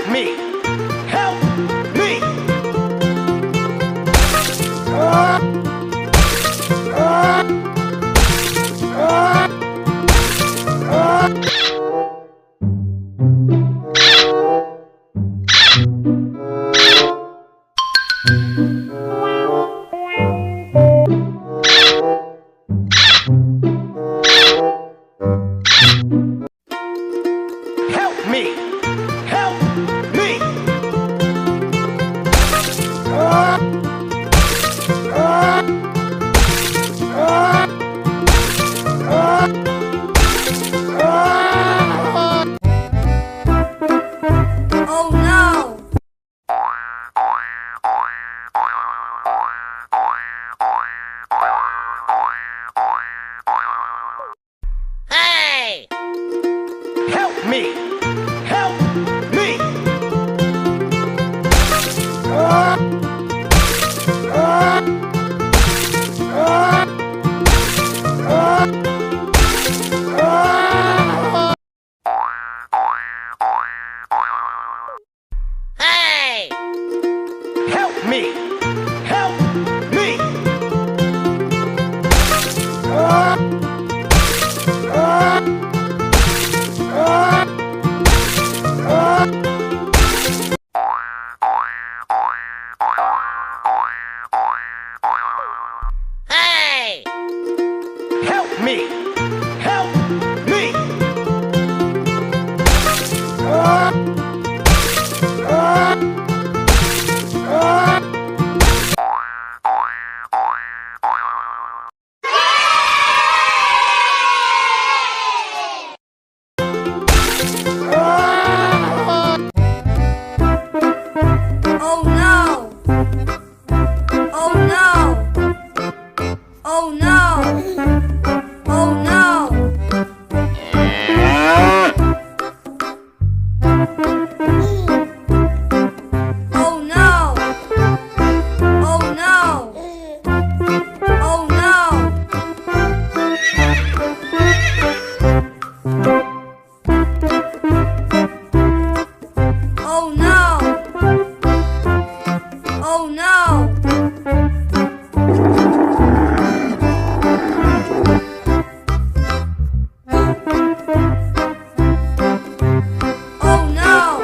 me! Help me! Help me! Help me! Oh no! Hey! Help me! Help me! Hey! Help me! Help me! Hey! Help me! Help me! Oh no! Oh no! Oh no! Oh no! Oh no! Oh no! Oh no! Oh no! Oh no! Oh no!